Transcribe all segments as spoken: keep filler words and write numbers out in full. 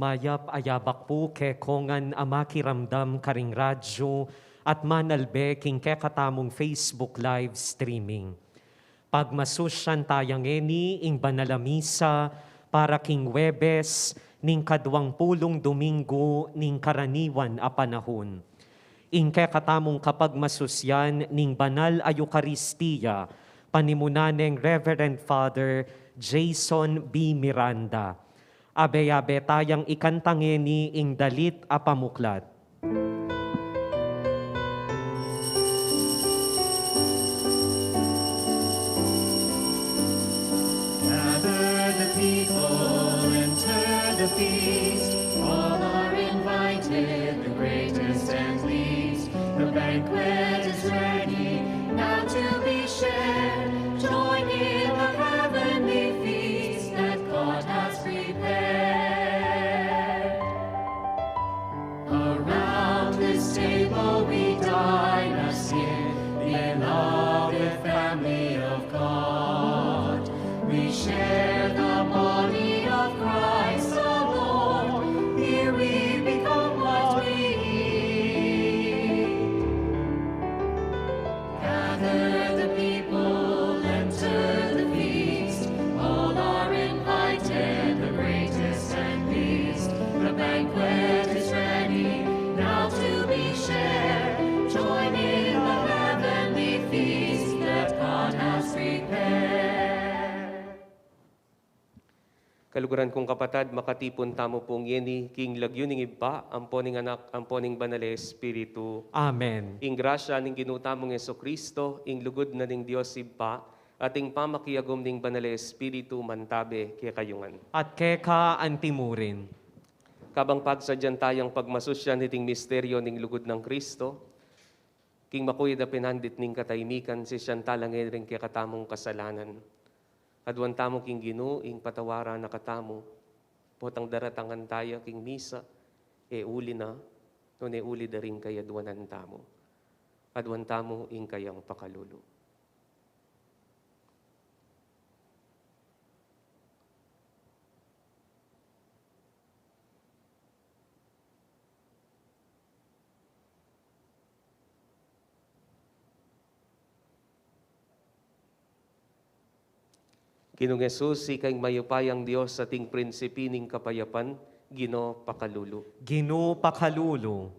Mayap a yabak pu kekongan a makiramdam karing radyu at manalbe king kekatamung Facebook live streaming. Pagmasusyan taya ngeni ing banal a misa para king Huwebes ning kaduang pulung Domingo ning karaniwan a panahun. Ing kekatamung kapagmasusyan ning banal a Eukaristia, panimunan neng Reverend Father Jason B. Miranda. Abe-abe tayang ikanta ngeni ing dalit a pamuklat. Gather the people, enter the feast. All are invited, the greatest and least. The banquet is ready, now to be shared. Join in the heavenly feast that God has prepared. Around this table we dine as in beloved family of God. We share the body of Christ the Lord. Here we become what we eat. Gather the people, enter the feast. All are invited, the greatest and least. The banquet is ready, now to be shared. Join in the heavenly feast that God has prepared. Kaluguran kung kapatad, makatipun tamu pung ngeni king lagyu ning Ibpa, ampo ning Anak, ampo ning Banal a Espiritu. Amen. Ing grasya ning Ginu tamung Jesucristo, ing lugud na ning Dios Ibpa, at ing pamakiagum ning Banal a Espiritu mantabe kekayu ngan. At keka antimurin. Kabang pagsadyan tayang pagmasusyan iting misteryo ning lugud nang Cristo, king makuyad a pinandit ning katahimikan, sisian tala ngeni ring kekatamung kasalanan. Aduan tamu king Ginu ing patawaran na katamu, potang daratangan taya king misa, e uli na, nune uli da ring kayadwanan tamu. Aduan tamu ing kayang pakalulu. Ginung Jesus, ika ing mayupayang Dios at ing prinsipi ning kapayapan, Ginu pakalulu. Ginu pakalulu.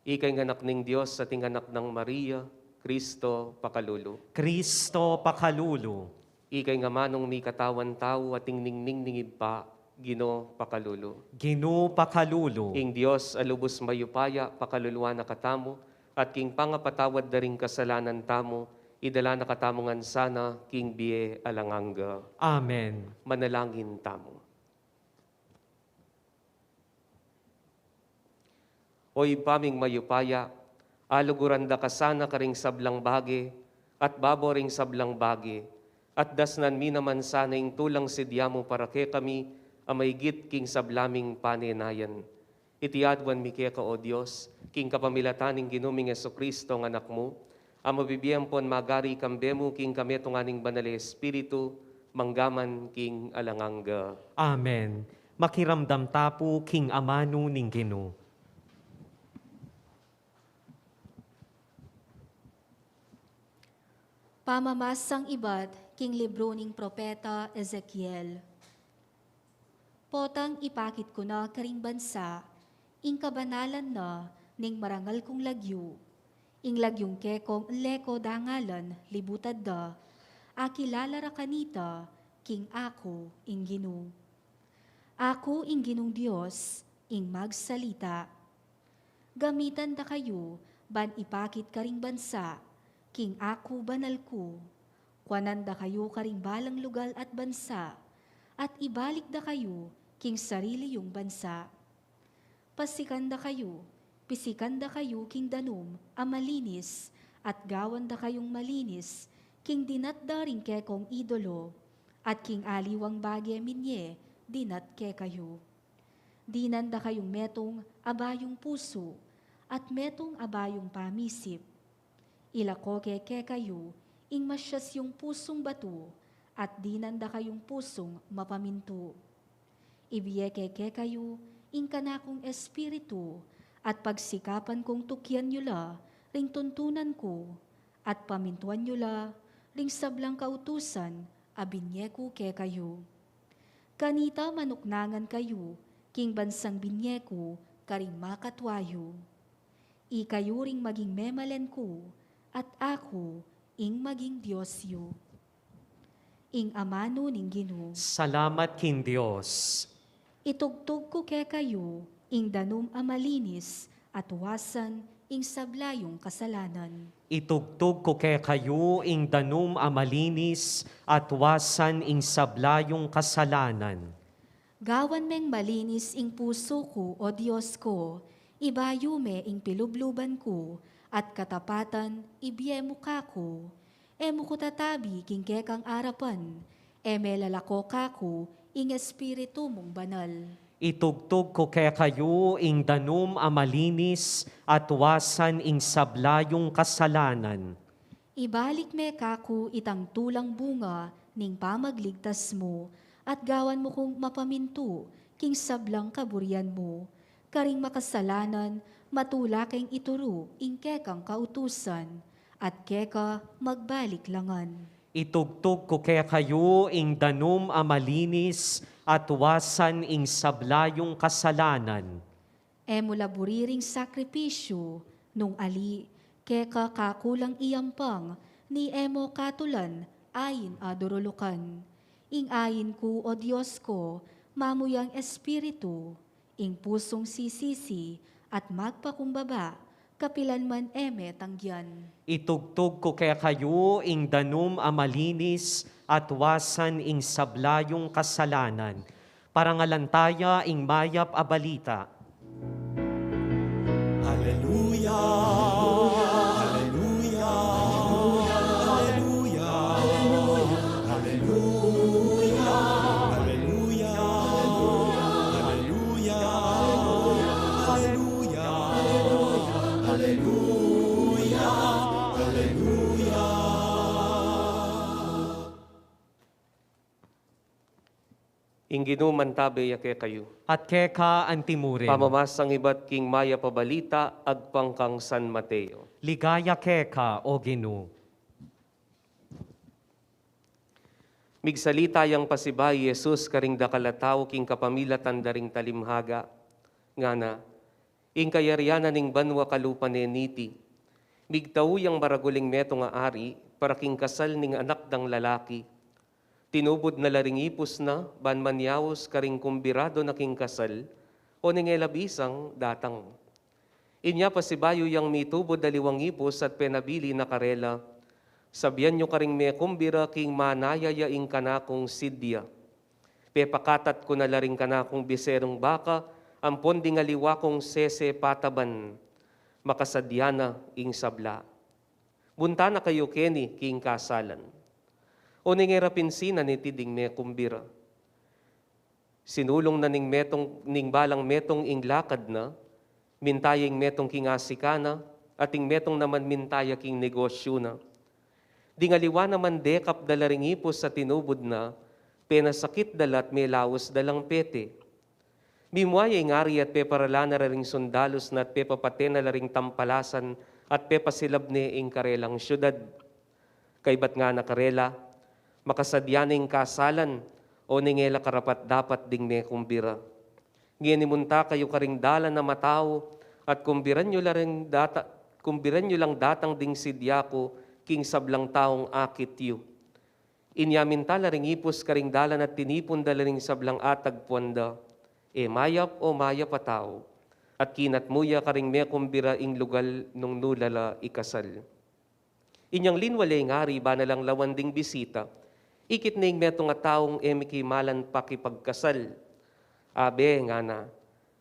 Ika ing Anak ning Dios at ing Anak nang Maria, Cristo pakalulu. Cristo pakalulu. Ika ing amanung mikatawan tau at ing ningning ning Ibpa, Ginu pakalulu. Ginu pakalulu. Ing Dios a lubus mayupaya pakaluluan na katamu, at king pangapatawad da ring kasalanan tamu, idala na katamu ngan sana king bie alang angga. Amen. Manalangin tamu. O Ibpa ming mayupaya, aluguran da ka sana karing sablang bage, at babo ring sablang bage, at dasnan mi naman sana ing tulang sidya mu para kekami, a maigit king sabla ming panenayan. Iti aduan mi keka, O Dios, king kapamilatan ning Ginu ming Jesucristo, a Anak mu, a mabibie ampon magari kambe mu king kametungan ning Banal a Espiritu, mangga man king alang angga. Amen. Makiramdam ta pu king amanu ning Ginu. Pamamasang ibat king libru ning propeta Ezekiel. Potang ipakit ku na karing bansa ing kabanalan na ning marangal kung lagyu, ing lagyung kekong leko dangalan libutad da, akilala ra kanita king aku ing Ginu. Aku ing Ginung Dios ing magsalita. Gamitan da kayu ban ipakit karing bansa king aku banal ku. Kuanan da kayu karing balang lugal at bansa, at ibalik da kayu king sarili yung bansa. Pasikan da kayu, pisikan da kayu king danum a malinis, at gawan da kayung malinis king dinat da ring kekong idolo, at king aliwang bage minye dinat kekayu. Dinan da kayung metung a bayung pusu, at metung a bayung pamisip. Ilako ke kekayu ing masias yung pusung batu, at dinan da kayung pusung mapamintu. Ibie ke kekayu ing kanakung espiritu, at pagsikapan kung tukyan yu la ring tuntunan ku, at pamintuan yu la ring sablang kautusan a binye ku kekayu. Kanita manuknangan kayu king bansang binye ku karing makatua yu. Ikayu ring maging memalen ku, at aku ing maging Dios yu. Ing amanu ning Ginu. Salamat king Dios. Itugtug ku kekayu ing danum a malinis at wasan ing sabla yung kasalanan. Itugtug ku kekayu ing danum a malinis at wasan ing sabla yung kasalanan. Gawan meng malinis ing pusu ku, O Dios ku, ibayu me ing pilubluban ku, at katapatan ibie mu kaku. E mu ku tatabi king kekang arapan, e me lalako kaku ing Espiritu mung Banal. Itugtug ku kekayu ing danum a malinis at wasan ing sabla yung kasalanan. Ibalik me kaku itang tulang bunga ning pamagligtas mu, at gawan mu kung mapamintu king sablang kaburian mu. Karing makasalanan, matula keng ituru ing kekang kautusan, at keka magbalik la ngan. Itugtug ku kekayu ing danum a malinis at wasan ing sabla yung kasalanan. E mu la buri ring sakripisyu, nung ali, keka kaku lang iyampang, ni e mu katulan ain a durulukan. Ing ain ku, O Dios ku, mamuyang espiritu, ing pusung sisisi at magpakumbaba, kapilan man e me tanggian. Itugtug ku kekayu ing danum a malinis at wasan ing sabla yung kasalanan. Parangalan taya ing mayap a balita. Aleluya, aleluya, aleluya, aleluya, aleluya, aleluya, aleluya, aleluya. Ing Ginu mantabe ya kekayu. At keka antimurin. Pamamasang ibat king mayap a balita agpang kang San Mateo. Ligaya keka, O Ginu. Migsalita yang pasibayu i Jesus karing dakal a tau king kapamilatan da ring talimhaga, ngana, ing kayarian na ning banua kalupa ne niti. Migtau yang maragul ing metung a ari para king kasal ning anak dang lalaki. Tinubud na la ring ipus na, ban manyaus karing kumbirado na king kasal, oneng e la bisang datang. Inya pasibayu yang mitubud aliwang ipus at penabili na karela, sabian yu karing mekumbira king manaya ya ing kanakung sidya. Pepakatat ku na la ring kanakung biserung baka ampon ding aliwa kung sese pataban, makasadya na ing sabla. Bunta na kayu keni king kasalan. Oneng e ra pinsinan iti ding mekumbira. Sinulung na ning metung, ning balang metung ing lakad na, minta ya ing metung king asika na, at ing metung naman minta ya king negosyu na. Ding aliwa naman dekap da la ring ipus a tinubud na, penasakit da la at melaus da lang pete. Mimua ya ing ari at peparala na la ring sundalus na at pepapate na la ring tampalasan at pepasilab ne ing karelang siudad. Kaybat ngana karela, makasadya ne ing kasalan, oneng e la karapat-dapat ding mekumbira. Ngeni munta kayu karing dalan a matau, at kumbiran yu la ring data-, kumbiran yu lang datang ding sidya ku king sablang taung akit yu. Inya minta la ring ipus karing dalan at tinipun da la ring sablang atagpuan da. E mayap o mayap a tau, at kinatmu ya karing mekumbira ing lugal nung nu la la ikasal. Inyang linwal ya ing ari, iba na lang lawan ding bisita, ikit ne ing metung a taung e mikimalan pakipagkasal. Abe, ngana,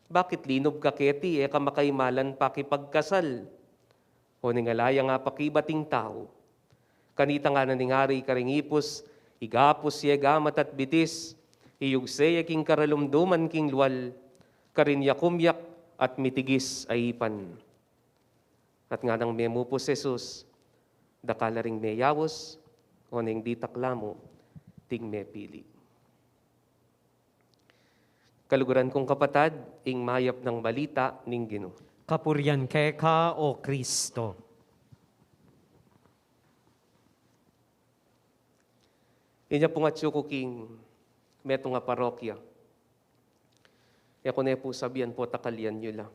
bakit linub ka keti, e ka makaimalan pakipagkasal? Oneng ala yang apakibat ing tau. Kanita ngana ning ari karing ipus, igapus ye gamat at bitis, iyugse ye king karalumduman king lual, karin ya kumyak at mitigis a ipan. At nganang memupus Jesus, dakal la ring meyaus, oneng ditak la mu ding mepili. Kaluguran kung kapatad, ing mayap nang balita ning Ginu. Kapurian keka, O Kristo. Inya pung atyu ku king metung a parokya, e ku ne pu sabian pu takalian yu la.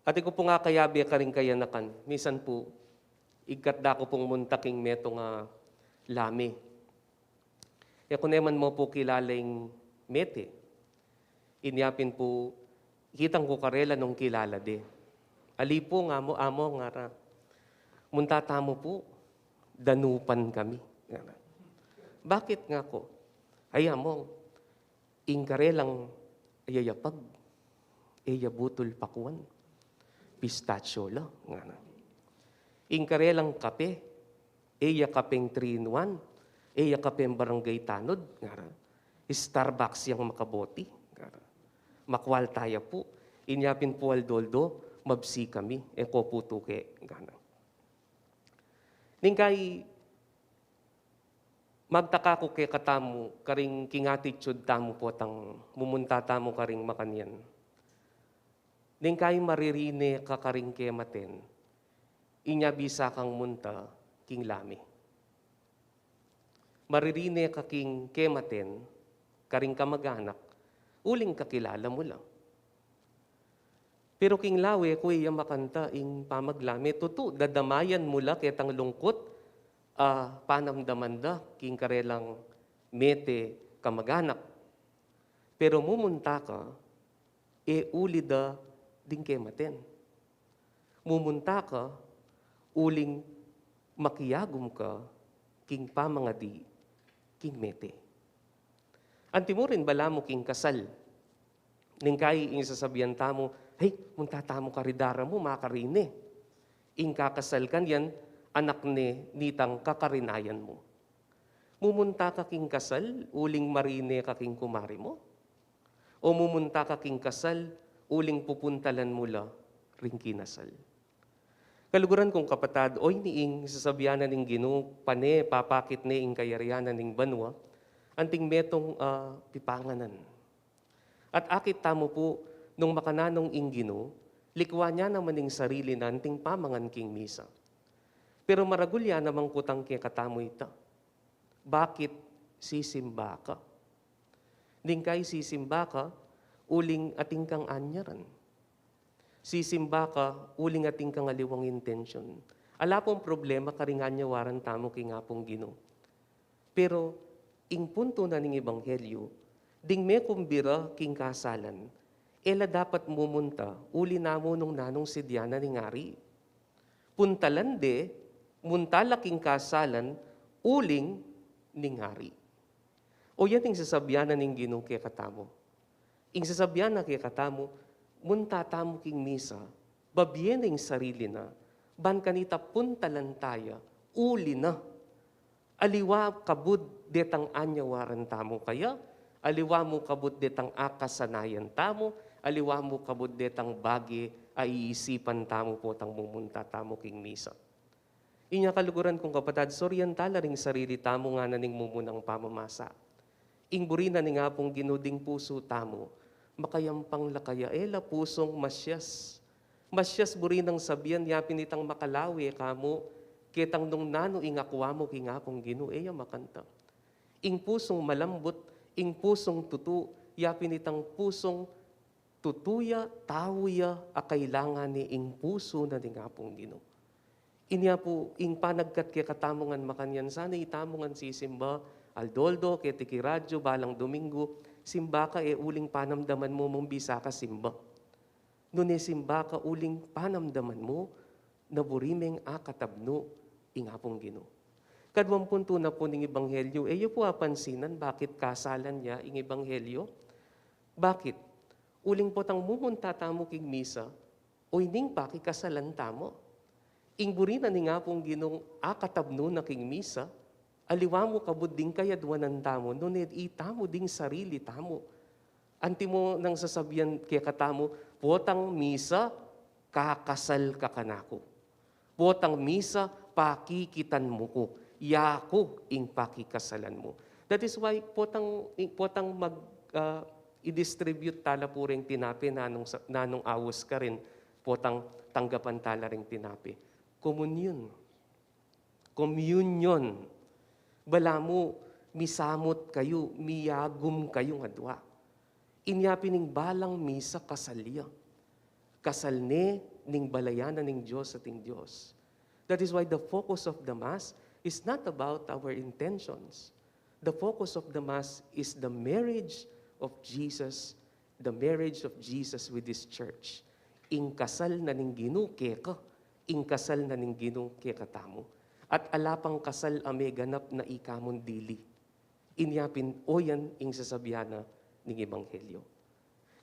Atin ku pung akayabe karing kayanakan, misan pu, igkat da ku pung munta king metung a lami. E ku ne man mu pu kilala ing mete. Inya pin pu, ikitang ku karela nung kilala de. Ali pu, nga mu, amo, ngara. Munta tamu pu, danupan kami, ngara. Bakit, ngaku? Ay, amo, ing karelang yayapag, e ya butul pakuan, pistachio la, ngara. Ing karelang kape, e ya kapeng three in one, e ya kapeng Barangay Tanod, ngara. Starbucks yang makaboti, ngara. Makwal taya pu, inya pin pu aldo-aldo, mabsi kami, e ko pu tuke, ngara. Ningkai, magtaka ku kekatamu, karing king attitude tamu potang mumunta tamu karing makanyan. Ningkai maririne ka karing kematen, inya bisa kang munta king lami. Maririne ka king kematen, karing kamag-anak, uling kakilala mu la. Pero king lawe ku, e ya makanta ing pamaglame. Tutu, dadamayan mu la ketang lungkut a panamdaman da king karelang mete kamag-anak. Pero mumunta ka, e uli da ding kematen. Mumunta ka, uling makiagum ka king pamangadi king mete. Antimu rin balamu king kasal. Ningkai ing sasabian tamu, "Hey, munta tamu kari dara mu, makarine." Ing kakasal kanyan, anak ne nitang kakarinayan mu. Mumunta ka king kasal, uling marine ka king kumare mu? O mumunta ka king kasal, uling pupuntalan mu la ring kinasal? Kaluguran kung kapatad, oyni ing sasabian na ning Ginu, pane papakit ne ing kayarian na ning banua, anting metung a pipanganan. At akit tamu pu, nung makananung ing Ginu, likuan ya naman ing sarili na anting pamangan king misa. Pero maragul ya naman kutang kekatamu ita. Bakit sisimba ka? Ningkai sisimba ka, uling atin kang anyaran. Sisimba ka, uling atin kang aliwang intensyon. Ala pung problema karing anyawaran tamu king Apung Ginu. Pero, ing puntu na ning ebanghelyo, ding mekumbira king kasalan, e la dapat mumunta, uli na mu nung nanung sidya na ning ari. Puntalan de, munta la king kasalan, uling ning ari. O yan ing sasabian na ning Ginu kekatamu. Ing sasabian na kekatamu, munta tamu king misa, babie na ing sarili na, ban kanita puntalan taya, uli na. Aliwa kabud detang anyawaran tamu kaya, aliwa mu kabud detang akasanayan tamu, aliwa mu kabud detang bage a iisipan tamu potang mumunta tamu king misa. Inya kaluguran kung kapatad, surian tala ring sarili tamu ngana ning mumunang pamamasa. Ing buri na ning Apung Ginu ding pusu tamu, makayampang la kaya e la pusung masias. Masias buri nang sabian ya pin itang makalawe kamu, ketang nung nanu ing akua mu king Apung Ginu, e ya makanta. Ing pusung malambut, ing pusung tutu, ya pin itang pusung tutu ya, tau ya, a kailangan ne ing pusu na ning Apung Ginu. Inya pu, ing panagkat kekatamu ngan makanyan, sana itamu ngan sisimba, aldo-aldo, keti ki radyo, balang Domingo, simba ka e uling panamdaman mu mung bisa ka simba. Nune simba ka uling panamdaman mu, na buri meng akatabnu ing Apung Ginu. Kaduang puntu na pu ning ebanghelyo, e yu pu apansinan bakit kasalan ya ing ebanghelyo? Bakit? Uling potang mumunta tamu king misa, o ining pakikasalan tamu. Ing buri na ning Apung Ginung akatabnu na king misa, aliwa mu kabud ding kayadwanan tamu, nune itamu ding sarili tamu. Antimo nang sasabian kekatamu, potang misa, kakasal ka kanaku. Potang misa, pakikitan mu ku. Yaku ing pakikasalan mu. That is why, potang, potang mag, ah, I-distribute tala pu ring tinape, nanung, sa-, nanung aus karin, potang tanggapan tala ring tinape. Komunyon. Communion. Balamu, misamut kayu, miyagum kayung adua. Inya pin ing balang misa kasal ya. Kasal ne ning balayan na ning Dios at ning Dios. That is why the focus of the Mass is not about our intentions. The focus of the Mass is the marriage of Jesus, the marriage of Jesus with His church. Ing kasal na ning Ginu keka, ing kasal na ning Ginu kekatamu. At ala pang kasal a meganap na ika mun dili. Inya pin, o yan ing sasabian na ning Ebanghelyo.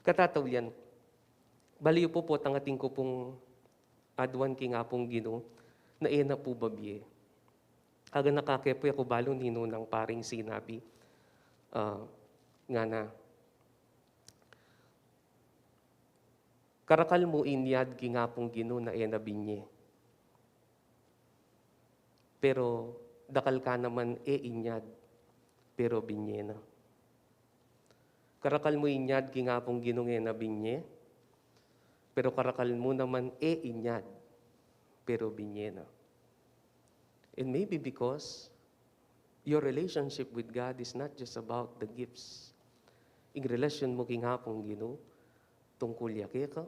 Katataulian, balayu pu, potang atin ku pung aduan king Apung Ginu, na e na pu babie. Kaganaka ke pu, e ku balu ninu nang paring sinabi, ah, ngana, karakal mu inyad king Apung Ginu na e na binye. Pero dakal ka naman e inyad, pero binye na. Karakal mu inyad king Apung Ginung e na binye, pero karakal mu naman e inyad, pero binye na. And maybe because your relationship with God is not just about the gifts. Ing relasyon mu king Apung Ginu, tungkul ya keka,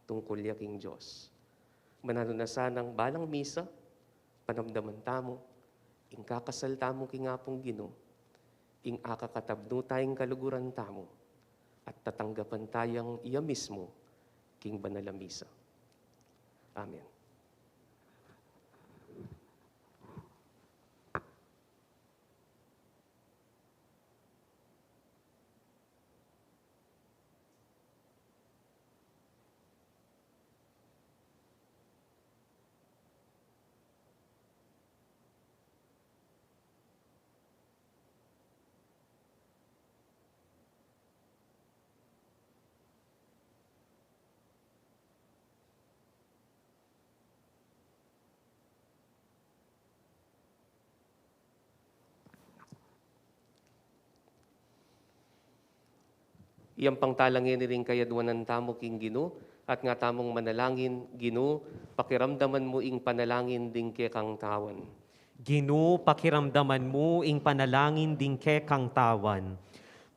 tungkul ya king Dios. Mananu na sanang balang misa, panamdaman tamu, ing kakasal tamu king Apung Ginu, ing akakatabnu taya king kaluguran tamu, at tatanggapan taya ya mismu king banal a misa. Amen. Iyampang tala ngeni ring kayadwanan tamu king Ginu, at nga tamung manalangin. Ginu, pakiramdaman mu ing panalangin ding kekang tawan. Ginu, pakiramdaman mu ing panalangin ding kekang tawan.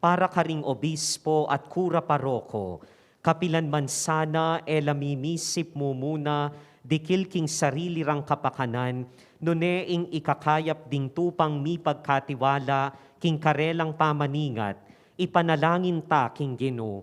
Para karing obispo at kura paroko, kapilan man sana e la mimisip mumuna dikil king sarili rang kapakanan, nune ing ikakayap ding tupang mipagkatiwala king karelang pamaningat, ipanalangin ta king Ginu.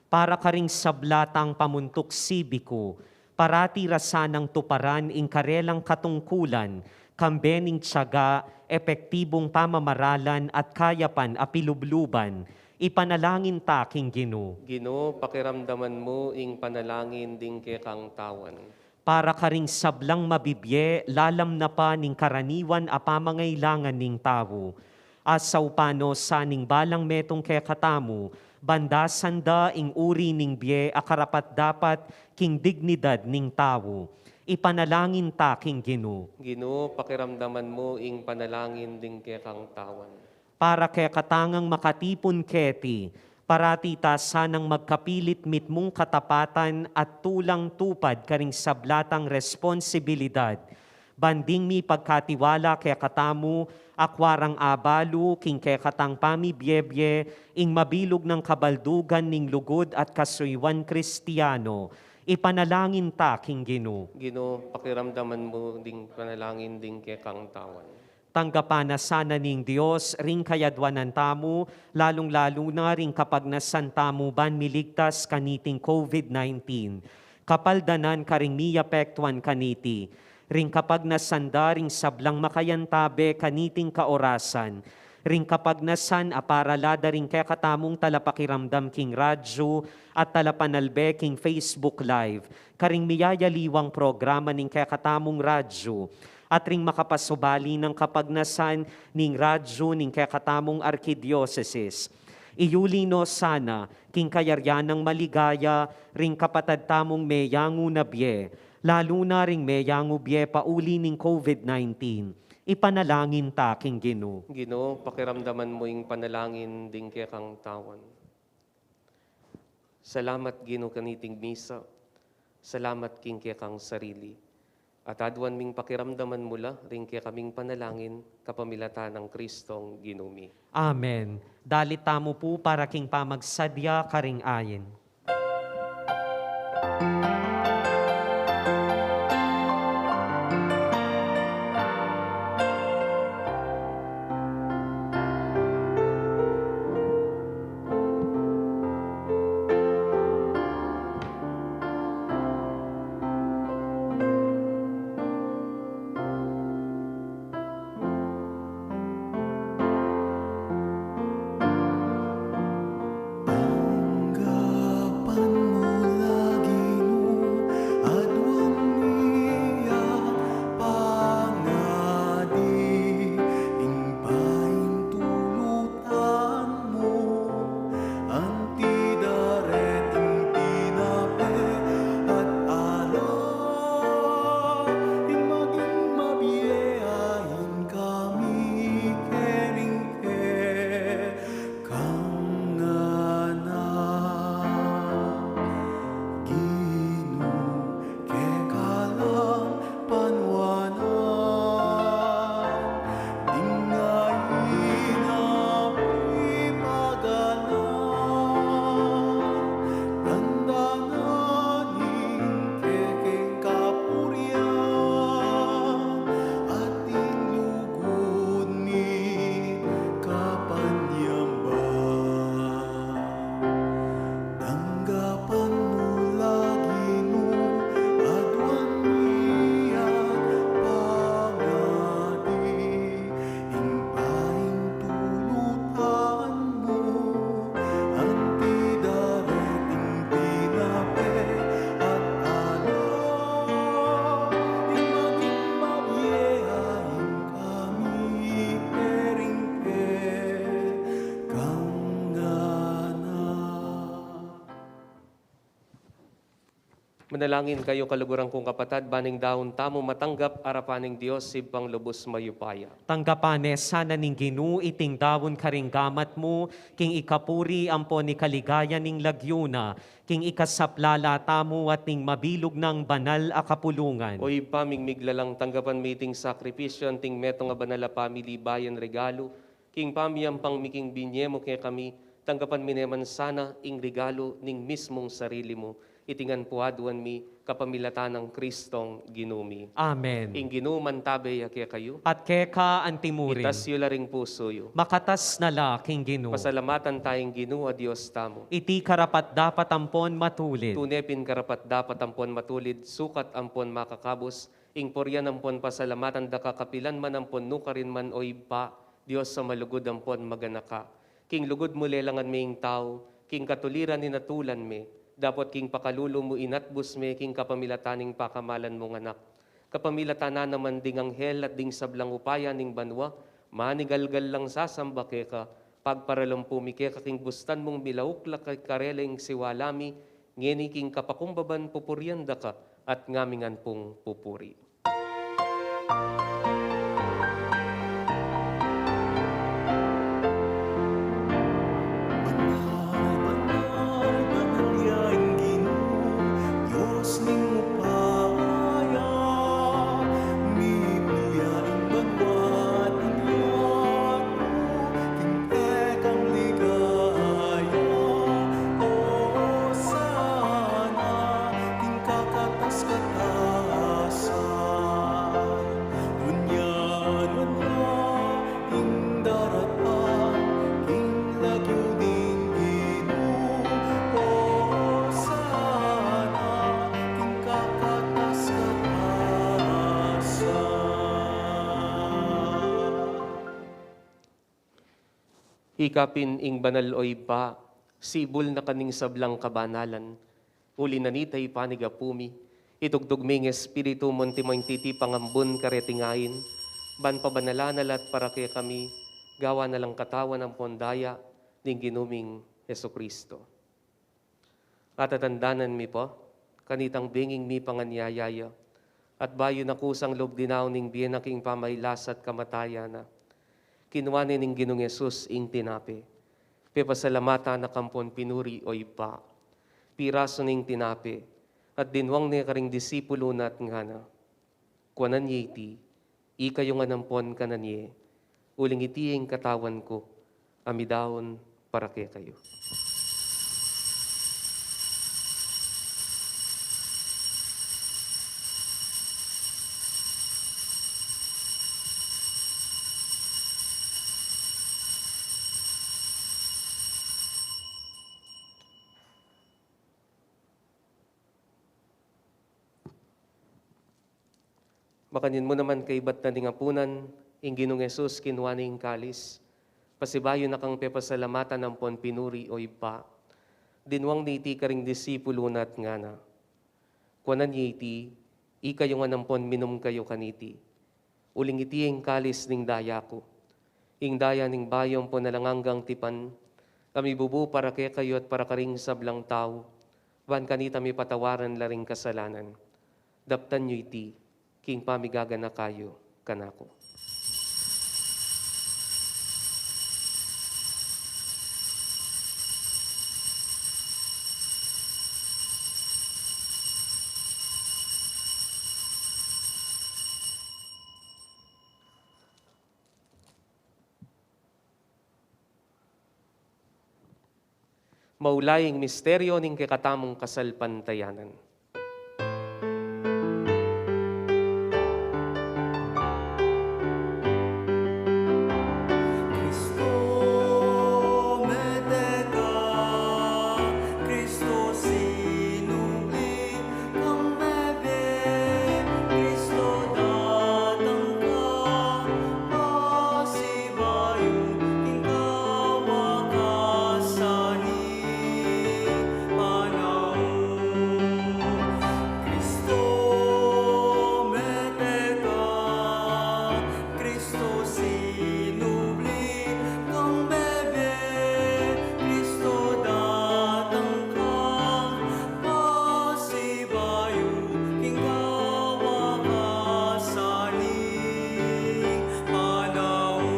Para karing sabla tang pamuntuk sibiku, parati ra sanang tuparan ing karelang katungkulan, kambe ning tiyaga, epektibung pamamaralan at kayapan a pilubluban, ipanalangin ta king Ginu. Ginu, pakiramdaman mu ing panalangin ding kekang tawan. Para karing sablang mabibie, lalam na pa ning karaniwan a pamangailangan ning tau. Asaupan no sa ning balang metung kekatamu, bandasan da ing uri ning bie a karapat-dapat king dignidad ning tau. Ipanalangin ta king Ginu. Ginu, pakiramdaman mu ing panalangin ding kekang tawan. Para kekatang makatipun keti, parati ta sanang magkapilit mitmung katapatan at tulang tupad karing sabla tang responsibilidad. Ban ding mipagkatiwala kekatamu, akwa rang abalu king kekatang pamibiebie ing mabilug nang kabaldugan ning lugud at kasuyuan Kristiano. Ipanalangin ta king Ginu. Ginu, pakiramdaman mu ding panalangin ding kekang tawan. Tanggapan na sana ning Dios ring kayadwanan tamu, lalung-lalu na ring kapagnasan tamu ban miligtas kaniting COVID nineteen. Kapaldanan karing miapektuan kaniti, ring kapagnasan da ring sablang makayantabe kaniting kaorasan, ring kapagnasan a para la da ring kekatamung talapakiramdam king radyu at talapanalbe king Facebook Live, karing miyayaliwang programa ning kekatamung radyu, at ring makapasubali nang kapagnasan ning radyu ning kekatamung arkidiosesis. Iyuli no sana king kayarian nang maligaya ring kapatad tamung meyangu na bie, Lalu na ring meyang ubie pauli ning COVID nineteen, ipanalangin ta king Ginu. Ginu, pakiramdaman mu ing panalangin ding kekang tau. Salamat, Ginu, kaniting misa. Salamat king kekang sarili. At aduan ming pakiramdaman mu la ring kekaming panalangin kapamilatan nang Kristong Ginu mi. Amen. Dalit tamu pu para king pamagsadya karing ain. Tanggapan mu la, Ginu, aduan mi at pangadi, ing paintulutan mu, anti dareting tinape at alak, ing maging mabie ain kami kering kekang anak. Ginu, keka lang panuanan, ding ain a pipagalan, tanda na ning kekeng kapurian, at ing lugud mi kapanyamban. Tanggapan mu la, Ginu, aduan mi at pangadi, ing paintulutan mu, anti dareting tinape at alak, ing maging mabie ain kami kering kekang anak. Manalangin kayu, kaluguran kung kapatad, ban ing daun tamu matanggap arapan ning Dios Ibpang lubus mayupaya. Tanggapan ne sana ning Ginu iting daun karing gamat mu, king ikapuri ampon ikaligaya ning lagyu na, king ikasaplala tamu at ning mabilug nang banal a kapulungan. O Ibpa ming miglalang, tanggapan mi iting sakripisyu anting metung a banal a pamilibayan regalu, king pamiyampang mi king binye mu kekami, tanggapan mi ne man sana ing regalu ning mismung sarili mu. Iti ngan pu aduan mi kapamilatan nang Kristong Ginu mi. Amen. Ing Ginu mantabe ya kekayu. At keka antimurin. Itas yu la ring pusu yu. Makatas na la king Ginu. Pasalamatan ta ing Ginu a Dios tamu. Iti karapat-dapat ampon matulid. Tune pin karapat-dapat ampon matulid, sukat ampon makakabus, ing purian ampon pasalamatan da ka kapilan man ampon nukarin man, o Ibpa, Dios a malugud ampon maganaka. King lugud mu lelangan me ing tau, king katuliran inatulan me, dapot king pakalulu mu inatbus me, king kapamilatan ning pakamalan mung Anak. Kapamilatan na naman ding anghel at ding sablang upaya ning banua, manigalgal lang sasamba keka, pagparalampu mi keka king bustan mung milauk la karela ing siwala mi, ngeni king kapakumbaban pupurian da ka, at ngami ngan pung pupuri. Banal, banal, banal ya ing Ginu, Dios ning upaya, mitmu ya ing banua at ing yatu, king kekang ligaya. Osana, king kakatas-katasan. Nuan ya, nuan ya, ing daratang king lagyu ning Ginu. Osana, king kakatas-katasan. Ika pin ing banal, o Ibpa, sibul na ka ning sablang kabanalan. Uli na nita, ipanigapu mi, itugtug me ing Espiritu mu antimong titipang ambun kareting ain, ban pabanalan na la at para kekami, gawan na lang katawan ampon daya ning Ginu ming Jesucristo. Atatandanan mi pu, kanitang benging mipanganyaya ya, at bayu na kusang lub dinaun ing bie na king pamailas at kamatayan na, kinua ne ning Ginung Jesus ing tinape, pepasalamatan na kampon pinuri o Ibpa, pirasu ne ing tinape, at dinwang ne karing disipulu na at ngana, kuanan ye iti, ikayu ngan ampon kanan ye, uling iti ing katawan ku, a midaun para kekayu. Makanyan mu naman kaibat na ning apunan, ing Ginung Jesus kinua ne ing kalis, pasibayu na kang pepasalamatan ampon pinuri o Ibpa, dinwang ne iti karing disipulu na at ngana, kuanan ye iti, ikayu ngan ampon minum kayu kaniti, uling iti ing kalis ning daya ku, ing daya ning bayu ampon alang anggang tipan, a mibubu para kekayu at para karing sablang tau, ban kanita mipatawaran la ring kasalanan. Daptan yu iti king pamigaganaka yu kanaku. Maulayi ing misteryo ning kekatamung kasalpantayanan. Kristo, mete ka, Kristo, sinubli kang mebie, Kristo, datang ka, pasibayu king kawakasan ning panaun. Kristo, mete ka, Kristo, sinubli kang mebie, Kristo, datang ka, pasibayu king kawakasan ning panaun.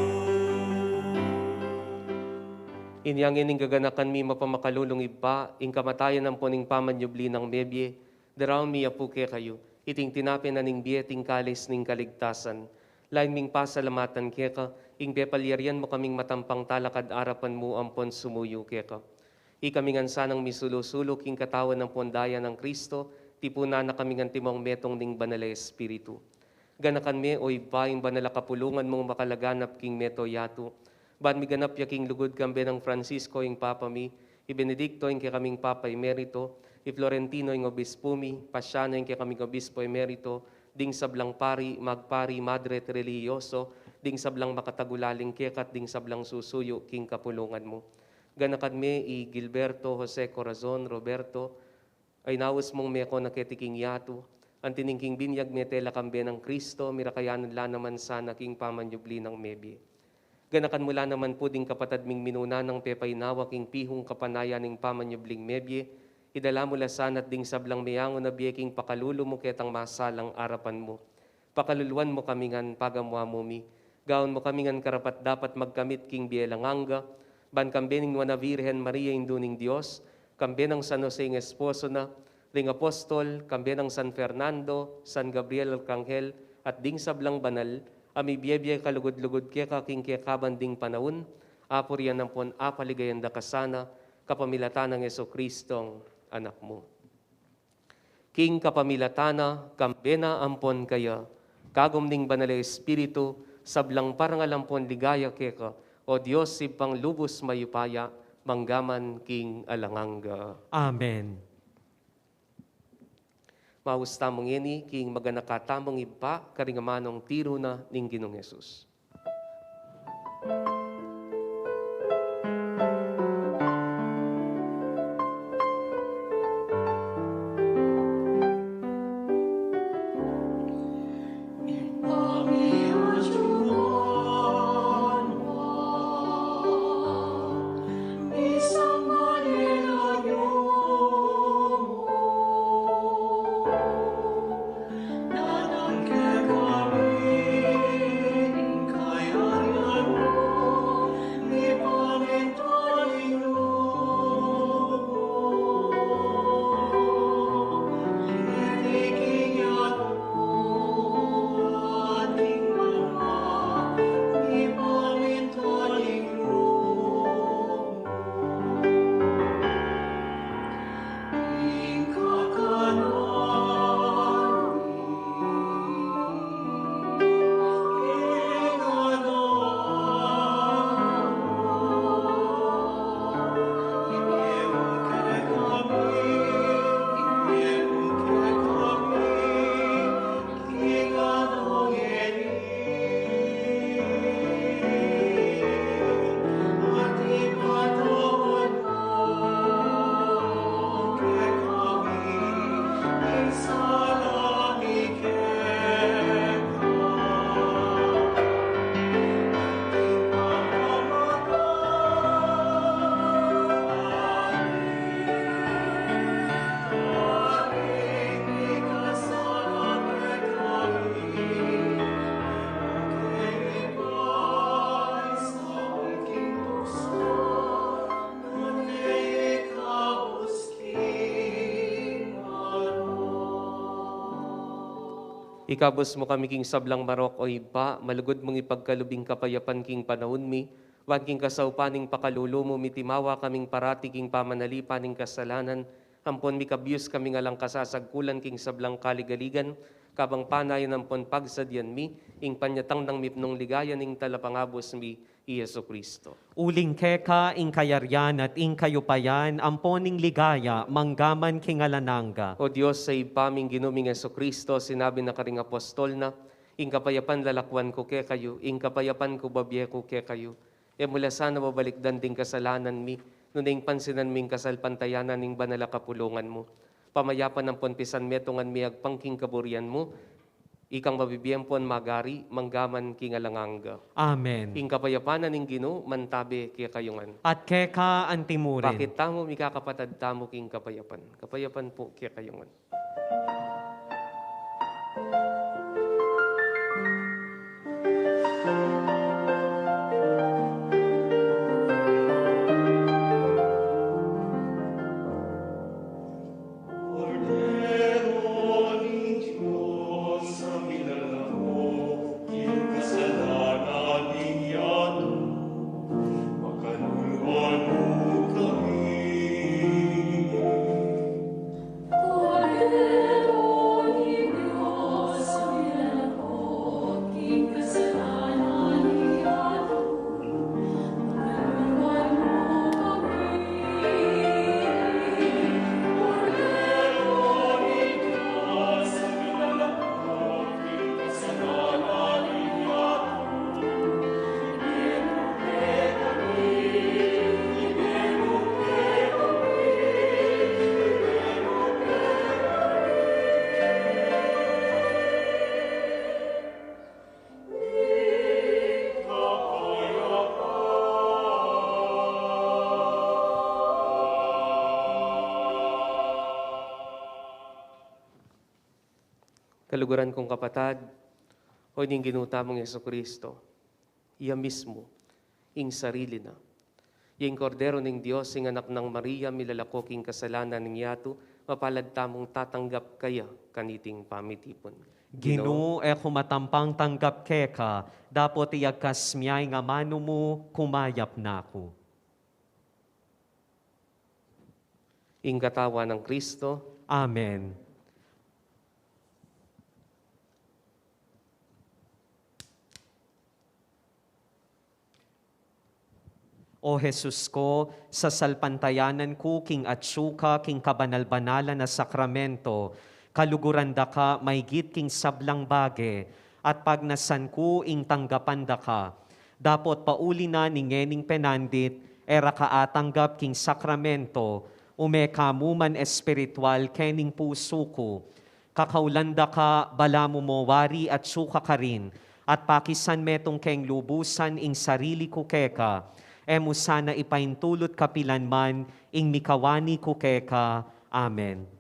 Inya ngeni, gaganakan mi mapamakalulung Ibpa, ing kamatayan ampon ing pamanyubli nang mebie, daraun mi ya pu kekayu iting tinape na ning bie at ing kalis ning kaligtasan. Lain ming pasalamatan keka ing pepalyarian mu kaming matampang talakad arapan mu ampon sumuyu keka. Ikami ngan sanang misulu-sulu king katawan ampon daya nang Kristo, tipunan na kami ngan timong metung ning Banal a Espiritu. Ganakan me, o Ibpa, ing banal a kapulungan mung makalaganap king mabilug a yatu, ban miganap ya king lugud kambe nang Francisco ing Papa mi, i Benedicto ing kekaming Papa Emerito, i Florentino ing Obispu mi, Pasiano ing kekaming Obispo Emerito, ding sablang pari, magpari, madre at relihiyoso, ding sablang makatagulaling keka at ding sablang susuyu king kapulungan mu. Ganakan me i Gilberto, Jose, Corazon, Roberto, a inaus mung meko na keti king yatu, anti ning king binyag mete la kambe nang Kristo, mirakayanan la naman sana king pamanyubli nang mebie. Ganakan mu la naman pu ding kapatad ming minuna nang pepainawa king pihung kapanayan ning pamanyubling mebie, idala mu la sana at ding sablang meangu na bie king pakalulu mu ketang masalang arapan mu. Pakaluluan mu kami ngan pagamu-amu mi. Gawan mu kami ngan karapat-dapat magkamit king bie alang angga, ban kambe ning Nuan a Virgen Maria, Indu ning Dios, kambe nang San Jose ing esposo na, ring apostol, kambe nang San Fernando, San Gabriel Arkanghel, at ding sablang banal, a mibie-bie kalugud-lugud keka king kekaban ding panaun, apurian ampon apaligayan da ka sana, kapamilatan nang Jesucristong Anak mu. King kapamilatan na, kambe na ampon kaya, kagum ning Banal a Espiritu, sablang parangal ampon ligaya keka, o Dios, Ibpang lubus mayupaya, mangga man king alang angga. Amen. Maus tamu ngeni king maganaka tamung Ibpa, karing amanung tiru na ning Ginung Jesus. Ikabus mu kami king sablang marok, o Ibpa, malugud mung ipagkalub ing kapayapan king panaun mi, ban king kasaupan ning pakalulu mu, mitimawa kaming parati king pamanalipan ning kasalanan, ampon mikabius kaming alang kasasagkulan king sablang kaligaligan, kabang panayan ampon pagsadyan mi ing panyatang nang mipnung ligaya ning Talapangabus mi, i Jesucristo. Uling keka ing kayarian at ing kayupayan, ampon ing ligaya, mangga man king alang angga. O Dios a Ibpa ming Ginu ming Jesucristo, sinabi na karing apostol na, "Ing kapayapan lalakwan ku kekayu, ing kapayapan ku babie ku kekayu." E mu la sana babalikdan ding kasalanan mi, nune ing pansinan mi ing kasalpantayanan ning banal a kapulungan mu. Pamayapan ampon pisanmetungan mi agpang king kaburian mu, ikang mabibie ampon magari, mangga man king alang angga. Amen. Ing kapayapan na ning Ginu, mantabe kekayu ngan. At keka antimurin. Bakit tamu, mikakapatad tamu king kapayapan. Kapayapan pu kekayu ngan. Kaluguran kung kapatad, o ning Ginu tamung Jesucristo, iya mismu, ing sarili na. Ing Kordero ning Dios, ing Anak nang Maria, milalako king kasalanan ning yatu, mapalad tamung tatanggap kaya kaniting pamitipun. Ginu, e ku matampang tanggap keka, dapot iyagkas mu ya ing amanu mu, kumayap na ku. Ing katawan nang Kristo. Amen. O Jesus ku, sasalpantayanan ku king atsu ka king kabanal-banalan a sakramento, kaluguran da ka maigit king sablang bage, at pagnasan ku ing tanggapan da ka. Dapot pauli na ning ngening penandit, e ra ka atanggap king sakramento, ume ka mu man espiritual kening pusu ku. Kakaulan da ka, balamu mo wari atsu ka karin, at pakisan metung keng lubusan ing sarili ku keka, e mu sana ipaintulut kapilan man ing mikawani ku keka. Amen.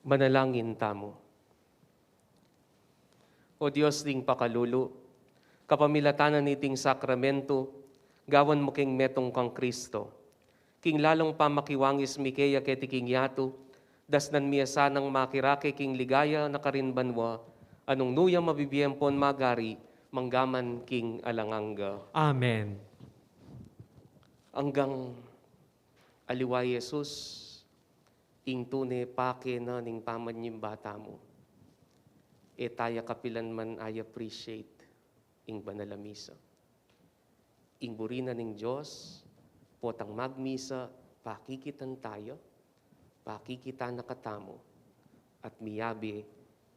Manalangin tamu. O Dios ding pakalulu, kapamilatan na niting sakramento, gawan mu king metung kang Kristo, king lalung pamakiwangis mi keya keti king yatu, dasnan mi ya sanang makirake king ligaya na karin banua, a nung nu ya mabibie ampon magari, mangga man king alang angga. Amen. Anggang aliwa i Jesus, ing tune pake na ning pamanyimba tamu. E taya kapilan man i-appreciate ing banal a misa. Ing buri na ning Dios, potang magmisa, pakikitan taya, pakikita na katamu, at miyabe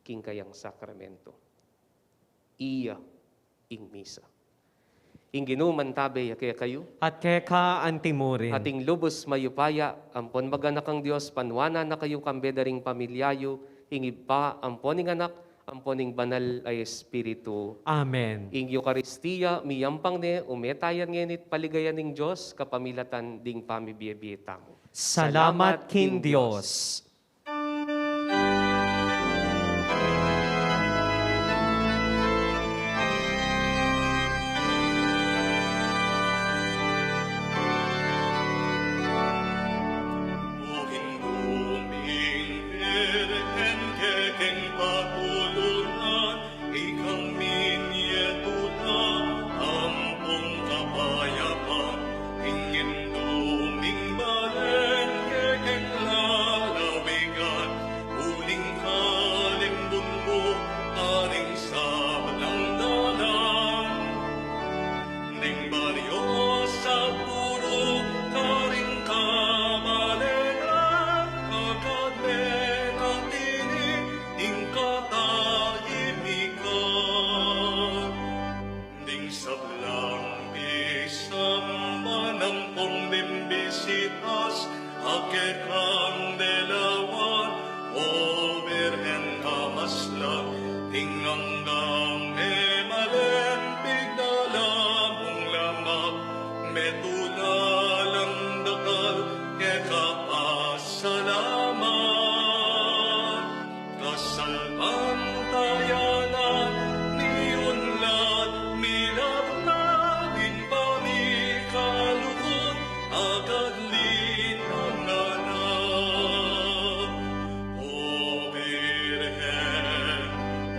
king kayang sakramento. Iya ing misa. Ing Ginu mantabe ya kekayu. At keka antimurin. At ing lubus mayupaya ampon maganakang Dios, panuanan na kayu kambe da ring pamilya yu, ing Ibpa ampon ing Anak ampon ing Banal a Espiritu. Amen. Ing Eukaristia miyampang ne, ume tayan ngeni at paligayan ing Dios kapamilatan ding pamibie-bie tamu. Salamat king Dios. Ikang minie tula ampong kapayapan, ing Indu ming balen kekeng lalawigan, uling kalimbun mu karing sablang dalan. Ning baryo sa puru karing kabalegan, agad menatili ing katahimikan. Ding sablang pisamban ampong bimbisitas, a kekang delawan, O Birhen a maslang, ing anggang memalen, pigdala mung lamak, metula lang dakal, keka pasalamat. Kasalpantayanan, miunlad, milabnab ing pamikalugud, agad linangan na. O Birhen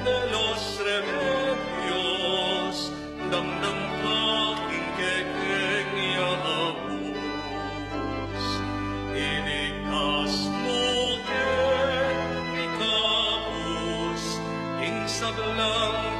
de los Remedios, damdam ka king kekeng ya abus. Iligtas mu ke ning kabus ing sablang